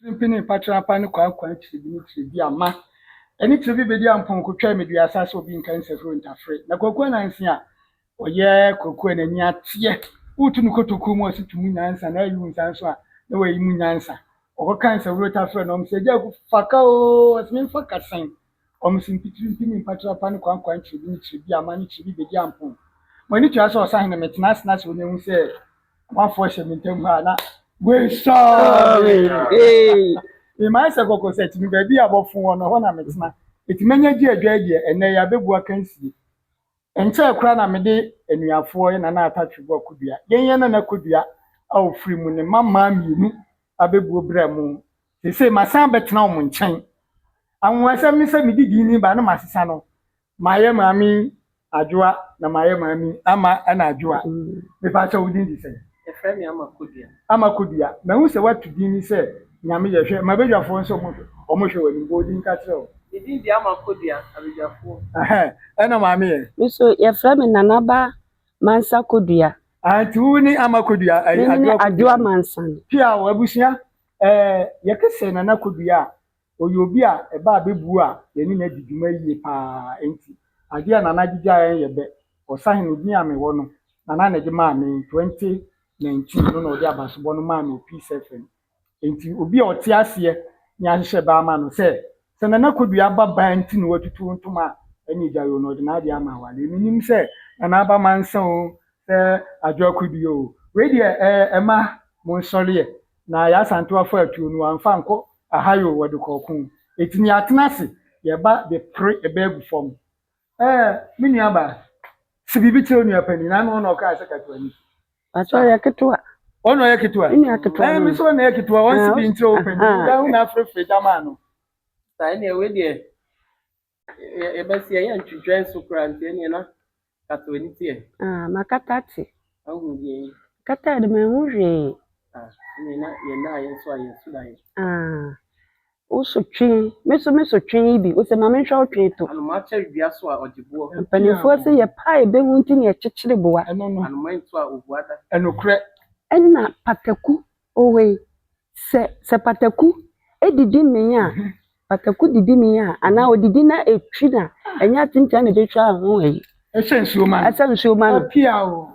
Mpini mpatrapa ne kwaakwa kyiribi ne kyiribi ama. Ɛne kyiribi bedi ampɔnko twaa me dua asa sɛ obi nka nsafiri ntafere. Na Kwaku Ananse a ɔyɛ Kwaku a n'ani ateɛ, wotu no kotokuo mu a ɔse tu mu nyansa na ayi wo nsa nso a na wayi mu nyansa. Ɔkɔka nsawuro tafere na ɔmo se agya Aku fa ka oo, ɔse memfa ka sɛn? Ɔmo se mpitiri mpini mpatrapa ne kwaakwa kyiribi ne kyiribi ama ne kyiribi bedi ampɔn. Mo ani tua sɛ ɔsahene metena ase na sɛ onya hu sɛ Amanfoɔ hyɛ me ntam ha na wesɔre. Memae sɛ kɔkɔ sɛ tumi baabi a bɔfo wɔ no hɔ na metena. Eti manya gye adwa deɛ ɛnɛ yi abɛbu akansie. Ɛnkyɛɛ koraa na mede anuafoɔ yɛ Nana Atatwe Kodua, yɛn yɛn Nana Kodua a ɔfiri mu ne mma mmaa mmienu abɛbuo brɛ mo. Seesei masan abɛtena wɔn nkyɛn. Anwonwasɛm ne sɛ mede din ni ba na masesa no. Mayɛ maame Adwoa na mayɛ maame Ama ɛna Adwoa. Mepa kyɛw wo din de sɛn? Yɛfrɛ me Ama Kodua. Ama Kodua. Mahu sɛ woato din yi sɛ Nyame yɛ hwɛ. M'abadwafoɔ nso ɔmo ɔmo hwɛ w'anim. Bɔ wo din ka kyerɛ wɔn. Me din de Ama Kodua, abadwafoɔ. Ɛhɛn, ɛna maame yɛ? Me nso yɛfrɛ me Nanaba Mansa Kodua. Ah, nti wo ne Ama Kodua, ɛyi, Me ne Adwoa Kodua. Adwoa Mansa no. Pia wɔ abusua, ɛɛ, yɛka sɛ Nana Kodua a, Ɔyɛ obi a ɛba abɛbuo a yɛne no adi dwuma yie pa ara enti adeɛ a Nana gye gyaeɛ yɛ bɛ. Ɔsahene din a mewɔ no, Nana na ɛde maa me 2019 no na ɔde abasobɔ no maa me wɔ Peace FM. Enti obi a ɔte aseɛ ne ahyehyɛ bɛ ama no sɛ, sɛ Nana Kodua aba baa nti na watutu wo ntoma a, ɛne gyae o na ɔde n'adeɛ ama awareɛ. Mennim sɛ Nana aba mansa o, sɛ Adwoa Kodua o. Wei deɛ ɛɛ mma monsɔreɛ Na Yaa Asantewaa faa tuo no wamfa ankɔ Ahayɔ wɔde kɔɔ ko. Eti nea atena ase yɛba de pere ɛbɛ agu fam. Ɛɛ me nua baa, se biribi kyerɛ onua panin na ano ɔna ɔkaa sɛ katoa ni. Pakyɛ ɔyɛ ketewa. Ɔna ɔyɛ ketewa? Me nua ketewa Ɛɛ no. me so ɔna yɛ ketewa ɔnse bi nkyerɛ wo panin. Wo ho na afrɛfrɛ gya maa no. Saa ɛneɛ wei deɛ yɛbɛsi ɛyɛ ntwitwɛn so koraa nti ɛneɛ na kata w'ani teɛ. Ah, makata ate. Ahu deɛ yi. Kata de manhu hwee. Ah, ɛneɛ na yɛn na yɛn nso a yɛn so da yɛ. Ah, wo so twe, me so me so twe yi bi, wo sɛ ma menhwɛ wo twe to. Anomaa kyɛre dua so a ɔgye boɔ. Mpanimfoɔ sɛ yɛ pa a ɛbɛhu nti na yɛkyekyere boa. Ɛno no. Anomaa ntu a ɔbua da. Ɛnokorɛ. Ɛna pataku, owei, Sɛ sɛ pataku didi mee a, pataku didi mee a, anaa odidi na etwi na ɛnyɛ atentea na ebetwa ho ayi. Ɛsɛ nsuo ma no. Ɛsɛ nsuo ma no. Apia o.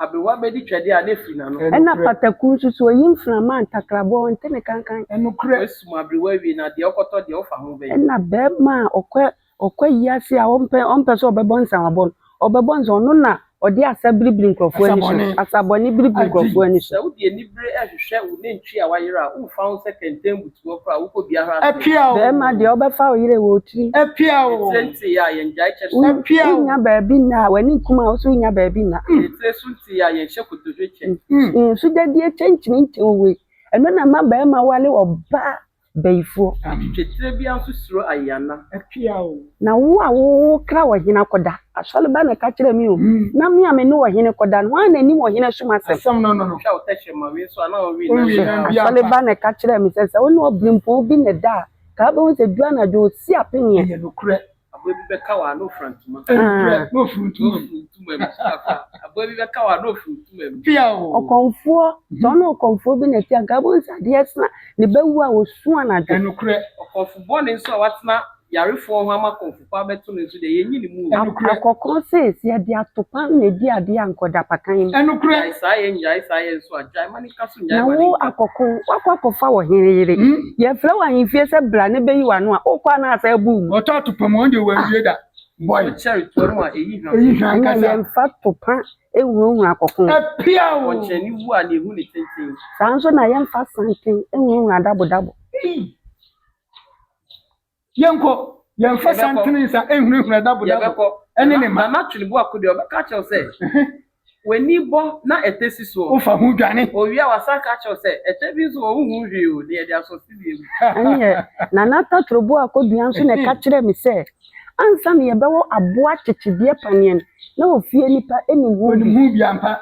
Aberewa bɛdi twɛdeɛ a na efiri n'ano. Ɛna pataku nso so oyi mframa a ntakraboa ɔnte ne kankan. Ɛnokorɛ. Wasum aberewa awie na deɛ ɔkɔtɔ deɛ wofa ho bɛn. Ɛna bɛɛma a ɔkɔ ɔkɔ ayi ase a ɔmpɛ ɔmpɛ sɛ ɔbɛbɔ nsawabɔ no, ɔbɛbɔ nsa ɔno na ɔde asa biribiri nkurɔfoɔ ani so, Asabɔne. asabɔne biribiri Agye. nkurɔfoɔ ani so. Sɛ wode anibere rehwehwɛ wo nantwi a wayera a, womfa ho sɛ kɛntɛn butu hɔ koraa a, wokɔ biara aseɛ. Apia o. Bɛrima deɛ ɔbɛfa wo yere wɔ wo tirim. Apia o. Etire ntee a, yɛngyae kyɛ so. Apia o. Wonnya baabi nna a, w'ani nkum a, wo nso wonnya baabi nna. Etire so ntee a, yɛnhyɛ kotodwe kyɛ. Nsugyadie kyɛnkyene nkyɛn wei, ɛno na ɛma barima ware ɔbaa bayifoɔ. Atwetwetire biara nso suro ayeana. Apia o. Na wo a wokra ɔhene akɔda, asɔreba na ɛka kyerɛɛ me o, na me a me ne ɔhene kɔda no, hwan na nim ɔhene som asɛm? Asɛm no no no. Twa wo tɛkyerɛma wei nso a na ɔnwee Ɔnwee nam nam biara. biara. Asɔreba na ɛka kyerɛɛ me sɛ, sɛ wo ne ɔberempɔn bi na ɛda a, ka wobɛhu sɛ du anadwo ɔsi apeneɛ. Ɛyɛ nokorɛ. Aboa bi bɛka wo a na ofura ntoma. Ɛnokorɛ, na ofiri ntoma mu. Na ofiri ntoma mu. Afa, aboa bi bɛka wo a na ofiri ntoma mu. Pia o. Ɔkɔmfoɔ, sɛ ɔne ɔkɔmfoɔ bi na ɛte a, nka wobɛhu sɛ adeɛ sa ne bɛwu a ɔsu anadwo. Ɛnokorɛ. Ɔkɔmfo bɔne nso a watena yarefoɔ ho ama kɔmfo pa abɛto no nso deɛ, yɛnyi ne mu o. Ɛnokorɛ. Akɔkɔɔ se, sɛ yɛde atopa na ɛdi adeɛ a, anka ɔda apakan mu. Ɛnokorɛ. Gyae saa yɛ, nnyae saa yɛ nso a, gyae ma ne nka so, nnyae Na ma ne wo nka. akɔkɔɔ, woakɔ akɔfa ɔhene yere. Yɛfrɛ wo ahemfie sɛ bra na bɛyi w'ano a, wokɔ a na asɛ abu wo mu. Ɔtɔ atopa mu, ɔno deɛ wanwie da. Boy. Nsuo kyɛre toa mu a, ɛyi hwa. Ɛyi hwa Ɛnna ankasa. yɛmfa topa nhunahuna akɔko. Apia o. Ɔnkyerɛni wu a, na ɛhu ne tenten. Saa nso na yɛmfa santen nhunahuna dabodabo. Ei! Yɛnkɔ, yɛmfa Yɛbɛkɔ. santene nsa nhunahuna dabodabo Yɛbɛkɔ. ɛne ne mma. Nana Twene-Boako deɛ, ɔbɛka akyerɛ wo sɛ, w'ani bɔ na ɛtɛ si soɔ. Wofa ho dwane. Owie a, wasan aka akyerɛ wo sɛ, ɛtɛ bi nso wɔ wonhu hwee o, na yɛde asɔ sedeɛ mu. Ɛnneɛ, Nana Tatoro-Boako Dua nso na ɛka kyerɛɛ me sɛ, ansa na yɛbɛwɔ aboa kyekyedeɛ paneɛ no, na ofie nipa nim ho Onim bi. ho bi ampa.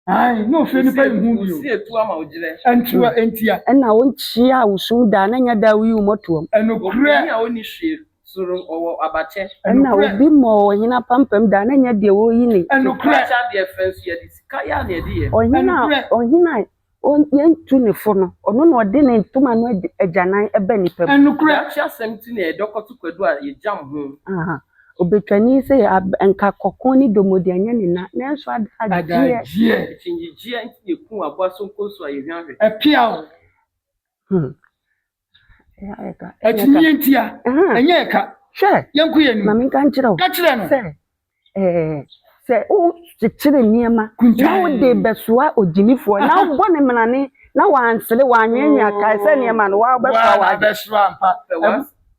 Ae, na ofie nipa nhu bi o. Wosi etu ama wo gyerɛ. Ɛntua, ɛntia. Ɛna wonkyea wo sum da, na ɛnyɛ da a woyi wo mmɔtoam. Ɛnokorɛ. Okunini a onni hwee so no, ɔwɔ abakyɛ. Ɛna Ɛnokorɛ. obi mmɔɔ ɔhene apampam da, na ɛnyɛ deɛ wɔreyi ne. Ɛnokorɛ. Akyɛ adeɛ fɛ nso, yɛde sika yɛ a na yɛde yɛ. Ɔhene a, Ɛnokorɛ. ɔhene a. Yɛntu ne fo no, ɔno na ɔde ne ntoma no agyanan ba nnipa mu. Ɛnokorɛ. Daakye asɛm nti na yɛdɔ kɔto kwadu a yɛgyam ho. Aha. Obetwani sɛ nka kɔko ne domodi ɛnyɛ ne na, nanso adagyeɛ. Adagyeɛ. Akyinnyegyeɛ nti na yɛkum aboa sonkonso a yɛhwa hwɛ. Ɛpeaw. Ɛka. Akyinnyeɛ ntia. Ɛnyɛ ɛka. Hwɛ. Yɛnkɔ yɛn anim. Ma menka nkyerɛ wo. Ka kyerɛ no. Sɛ ɛɛ sɛ wokyekyere nneɛma na wode bɛsoa ogyimifoɔ na wobɔ ne mmarane na wansere wanwenwee akae sɛ nneɛma no wabɛsoa w'ade. Wabɛsoa ampa.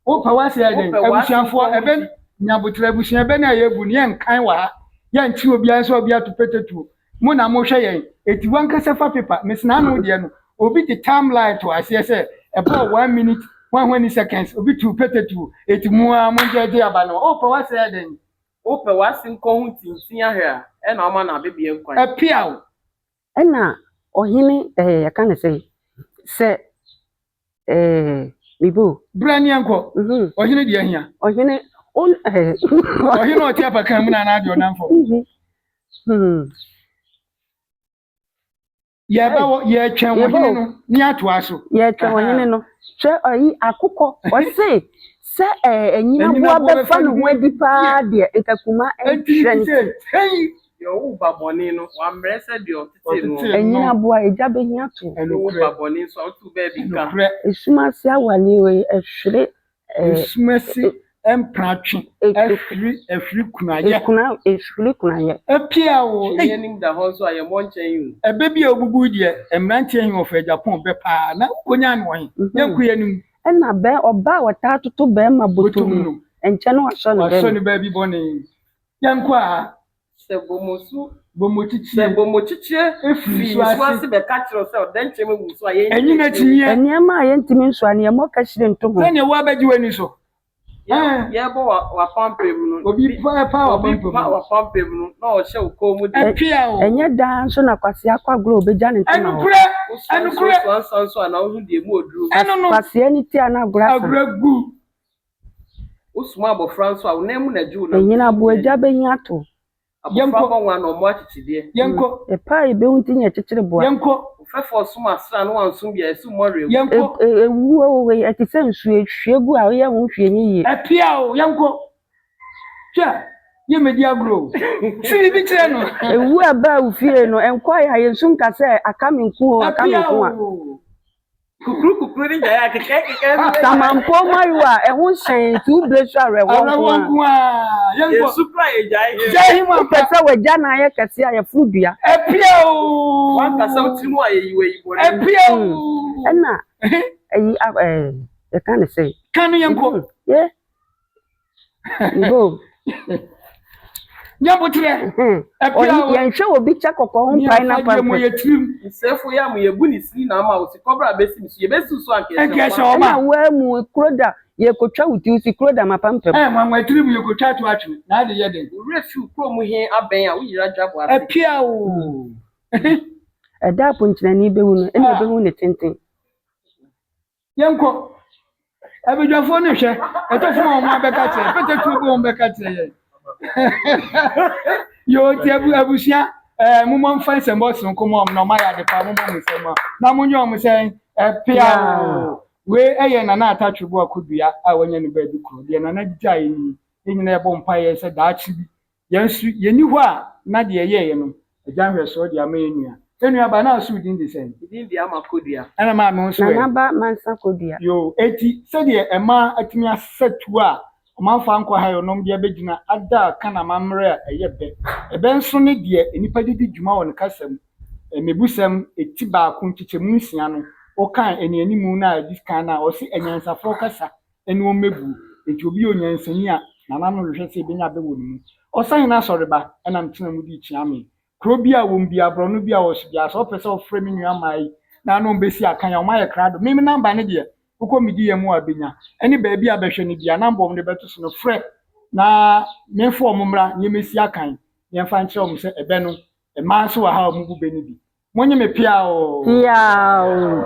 Wopɛ w'ase ayɛ dɛn? Abusuafoɔ ɛbɛ nyabotrɛ abusua bɛ no a yɛbu no yɛnkan wɔ ha yɛnkye obiara sɛ obi ato pɛtɛtuo mo na mohwɛ yɛn eti wankasa fa paper mesena ano deɛ no obi de timeline to aseɛ sɛ ɛbɔɔ one minute one one seconds obi tu pɛtɛtuo eti mu a mo ngyɛgye aba no wopɛ w'ase ayɛ dɛn? Wopɛ w'ase nkɔ ho ntintin ahwɛ a, ɛna ɔma no abebeɛ nkwan. Ɛpeaw. Ɛna ɔhene ɛɛ yɛka no sɛn, sɛ ɛɛ mebɔ o. Bra ne yɛnkɔ. Ɔhene deɛ ahia. Ɔhene o ɛɛ. Ɔhene a ɔte apakan mu no anaa deɛ ɔnam fam? Yɛba wɔ yɛtwɛn ɔhene no ne atoa so. Yɛtwɛn ɔhene no. Hwɛ ɔyi akokɔ ɔse sɛ ɛɛ anyinaboa bɛfa ne ho adi paa deɛ nkakuma nhwɛ ne ti. Deɛ ɔwo ba bɔne no wammrɛ sɛ deɛ ɔtetee no. Anyinaboa egya bɛhia to. Ɔwo ba bɔne nso a wotu baabi ka. Esum ase awale wei ɛhwere Esumasi mpratwe afiri afiri kunayɛ. Ekuna efiri kunayɛ. Apia o. Twene anim da hɔ nso a yɛmmɔ nkyɛn yi o. Ɛbɛ bi a obubu deɛ mmeranteɛ he wɔfa Japan bɛ paa na wokonyaa no wɔ he? Yɛnkɔ yɛn anim. Ɛna bɛ ɔbaa a ɔtaa toto bɛɛma bɔtɔ mu no, ɛnkyɛ na wasɔ ne bɛɛma. Wasɔ ne baabi bɔne. Yɛnkɔ a. Sɛ bomosu. Bomokyikyie. Sɛ bomokyikyie firi nsuo ase bɛka kyerɛ wo sɛ ɔdɛnkyɛm awu so a, yɛn Ɛnyina akyinnyeɛ. Nneɛma a yɛntumi nsoa no, yɛmmɔ kahyire nto ho. Sɛdeɛ woabɛgye w'ani so. Yɛrebɔ w'apampam no. Obi pa w'apampam. Obi pa w'apampam no na ɔhyɛ wo kɔn mu den. Ɛpea o. Ɛnyɛ daa nso na kwasea kɔ agorɔ a ɔbɛgya ne ntoma hɔ. Ɛnokorɛ, ɛnokorɛ. Wosua nso nso a na wohu deɛ emu oduro. Ɛno no. Kwasea ne ti a na agorɔ asa. Agorɔ gu. Wosoma abɔfra nso a, wo nan mu na gye wo nam. Ɛnyina aboa gya bɛhia to. Abɔfra bɔ nwa na ɔmmɔ akyekyedeɛ. Yɛnkɔ. Ɛpɛ a yɛbɛhu nti na yɛkyekyere boa. Yɛnkɔ. Ofɛfoɔ som asra na wansom bi a, ɛso mmɔ werɛ. Yɛnkɔ. Ewuo wei ɛte sɛ nsuo, ehwie gu a woyɛ ho hwee nyɛ yie. Ɛpea o, yɛnkɔ. Hwɛ, yɛmmɛdi agorɔ o. Si biribi kyerɛ no. Ewu a ɛbaa wo fie no, ɛnkɔe a yɛnsu nka sɛ aka me nko o, aka me nko a. Ɛpea o. Kukuru kukuru ne gyae a kekɛ kekɛ ne gyae. Samanpo mayewa a ɛho hyɛn nti wo bere so awerɛhoɔ nko Awerɛhoɔ a. nko a. Yɛnkɔ. Yɛsu kora yɛ gyae he. Gyae he mu Wopɛ ampa. sɛ w'agya nan ayɛ kɛse a yɛforo dua. Ɛpea o. Wankasa wo tiri mu ayɛ yiwa yi bɔne. Ɛpea o. Ɛna ɛyi ɛɛ yɛka ne sɛ. Ka no yɛnkɔ. Yɛ. Mbo. Nyabotrɛ. Yɛnhwɛ obi kyɛ kɔkɔɔ ho mpae na pampe. Mo yɛ tirim. Nsɛfo yɛ mo yɛbu ne sini na ama wo si kɔbra bɛsi mi so yɛbɛsi so anka ɛhyɛ ɔma. Ɛna woa mu kuro da yɛkɔtwa wo ti si kuro da ma pampam. Ɛ nwanwa tirim yɛkɔtwa to atwene na ade yɛ den. Owura fi kuro mu he abɛn a woyera dwa bɔ ase. Ɛpia o. Ɛda aponkyerɛni bɛwu no ɛna ɛbɛhu ne tenten. Yɛnkɔ. Abadwafoɔ no hwɛ. Ɛtɔ fam a wɔn abɛka kyerɛ. Pɛtɛ tuo bi wɔn bɛka kyerɛ yɛn. Yoo ti abu abusua ɛɛ mo mfa nsɛmbɔ sononko ma wɔn na wɔn ayɛ ade pa mo mɔ mo nsɛm a na mo nyɛ wɔn sɛn ɛpea o. Wei ɛyɛ Nana Atta Twebo Akodua a wanya ne baabi korɔ. Deɛ Nana gyaeɛ nie. Yɛn nyinaa yɛbɔ mpaeɛ sɛ daakye bi Yɛn nso, yɛnni hɔ a na deɛ yɛyɛeɛ no, agya nhwɛsoɔ de ama yɛn nua. Yɛn nua baa, na wo din de sɛn? Me din de Ama Kodua. Ɛna maame wo nso ɛ? Nana Ba Mansa Kodua. Yoo, enti sɛdeɛ mmaa atumi asesa tuo a ɔmanfoɔ ankɔ ha yɔnom de abɛgyina ada a ka n'amammerɛ a ɛyɛ bɛ. Ɛbɛ nso ne deɛ nnipa de di dwuma wɔ ne kasa mu. Mmebusɛm ti baako nkyekyɛmu nsia no, wokan anianimu no a ɛdi kan no a, ɔse anyansafoɔ kasa ne wɔn mmɛbuo. Enti obi yɛ onyansani a, nananom hwehwɛ sɛ ɛbɛnya bɛ wɔ ne mu. Ɔsahene asɔreba na metena mu dii kyeame. Kuro bi a wɔm biara, borɔno bi a wɔso biara, sɛ wopɛ sɛ wofrɛ me nua mmaa yi na ne wɔn bɛsi akan a, wɔayɛ krado. Me me namba no deɛ, wokɔ me DM a bɛnya. Ɛne baabi a bɛhwɛ no biara, namba a wɔde bɛto so no, frɛ na memfa wɔn mmra na yɛmmɛsi akan na yɛmfa nkyerɛ wɔn sɛ ɛbɛ no, mmaa nso wɔ ha a wɔbu bɛ no bi. Monye me peaw! Peaw!